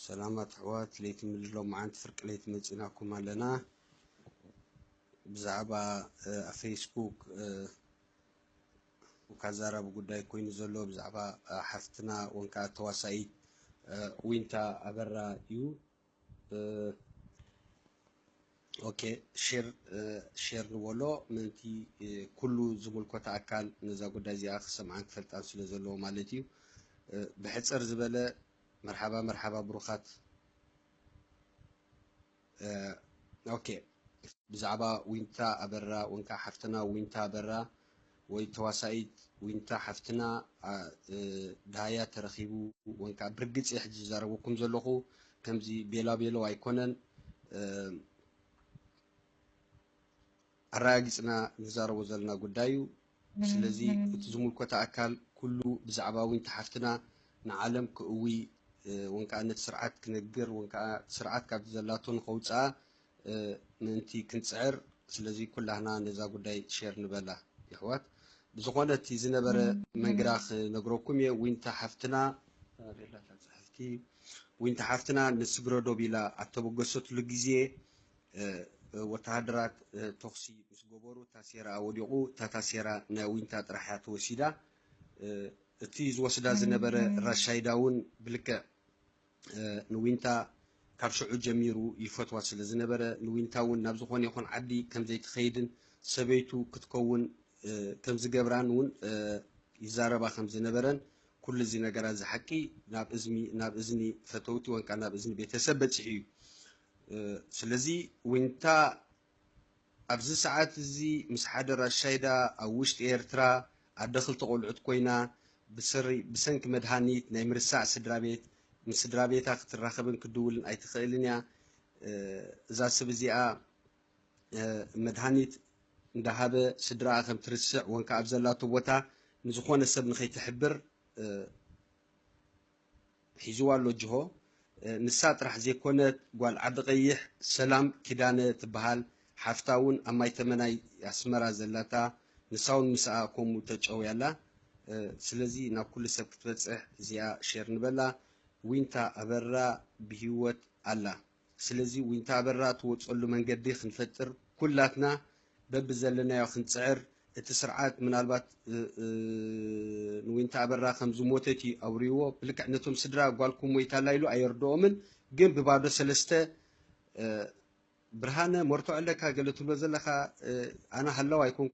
ሰላማት ኣሕዋት፣ ለይቲ ምድሎ መዓንቲ ፍርቂ ለይቲ መጺናኩም ኣለና። ብዛዕባ ኣብ ፌስቡክ ካዛረቡ ጉዳይ ኮይኑ ዘሎ ብዛዕባ ሓፍትና ወንካ ተዋሳኢት ዊንታ ኣበራ እዩ። ኦኬ፣ ሼር ሼር ንበሎ፣ ምእንቲ ኩሉ ዝምልኮታ ኣካል ነዛ ጉዳይ እዚኣ ክሰምዓን ክፈልጣን ስለ ዘለዎ ማለት እዩ። ብሕፅር ዝበለ መርሓባ መርሓባ ብሩኻት። ኦኬ፣ ብዛዕባ ዊንታ ኣበራ ወንካ ሓፍትና ዊንታ ኣበራ ወይ ተዋሳኢት ዊንታ ሓፍትና ደሃያ ተረኺቡ ወንካ ብርግፅ ሕጂ ዝዛረበኩም ዘለኹ ከምዚ ቤላ ቤሎ ኣይኮነን። ኣረጋጊፅና ንዛረቦ ዘለና ጉዳይ እዩ። ስለዚ እቲ ዝምልኮታ ኣካል ኩሉ ብዛዕባ ዊንታ ሓፍትና ንዓለም ክእዊ ወንካ ነቲ ስርዓት ክነግር ወንካ ስርዓት ካብ ዘላቶ ንኸውፅኣ ምእንቲ ክንፅዕር። ስለዚ ኩላህና ነዛ ጉዳይ ሼር ንበላ ይሕዋት። ብዝኾነ እቲ ዝነበረ መንግራ ክነግረኩም እየ። ዊንታ ሓፍትና ቤላታ ፅሕፍቲ ዊንታ ሓፍትና ንስግረ ዶብ ኢላ ኣተበገሰትሉ ግዜ ወተሃደራት ተኹሲ ምስ ገበሩ ታሴራ ወዲቑ። እታ ታሴራ ናይ ዊንታ ጥራሕ እያ ተወሲዳ። እቲ ዝወስዳ ዝነበረ ራሻይዳ እውን ብልክዕ ንዊንታ ካብ ሽዑ ጀሚሩ ይፈትዋ ስለ ዝነበረ ንዊንታ እውን ናብ ዝኾነ ይኹን ዓዲ ከም ዘይትኸይድን ሰበይቱ ክትከውን ከም ዝገብራን እውን ይዛረባ ከም ዝነበረን ኩሉ እዚ ነገራት እዚ ሓቂ ናብ እዝኒ ናብ እዝኒ ፈተውቲ ወንካ ናብ እዝኒ ቤተሰብ በፂሑ እዩ። ስለዚ ዊንታ ኣብዚ ሰዓት እዚ ምስ ሓደ ራሻይዳ ኣብ ውሽጢ ኤርትራ ኣደ ክልተ ቆልዑት ኮይና ብሰሪ ብሰንኪ መድሃኒት ናይ ምርሳዕ ስድራ ቤት ምስ ስድራ ቤታ ክትራኸብን ክድውልን ኣይትኽእልን እያ። እዛ ሰብ እዚኣ መድሃኒት እንዳሃበ ስድራኣ ከም ትርስዕ ወንካ ኣብ ዘላቶ ቦታ ንዝኾነ ሰብ ንኸይትሕብር ሒዝዋ ኣሎ ጅሆ። ንሳ ጥራሕ ዘይኮነት ጓል ዓዲ ቀይሕ ሰላም ኪዳነ ትበሃል ሓፍታ እውን ኣብ ማይ ተመናይ ኣስመራ ዘላታ ንሳ እውን ምስኣ ከምኡ ተጨውያ ኣላ። ስለዚ ናብ ኩሉ ሰብ ክትበፅሕ እዚኣ ሼር ንበላ። ዊንታ ኣበራ ብሂወት ኣላ። ስለዚ ዊንታ ኣበራ ትወፀሉ መንገዲ ክንፈጥር ኩላትና በብዘለናዮ ክንፅዕር። እቲ ስርዓት ምናልባት ንዊንታ ኣበራ ከም ዝሞተት እዩ ኣብርይዎ። ብልክዕ ነቶም ስድራ ጓልኩም ሞይታላ ኢሉ ኣየርድኦምን። ግን ብባዶ ሰለስተ ብርሃነ መርትዖ ኣለካ ገለ ትብሎ ዘለካ ኣነ ሃላው ኣይኮንኩ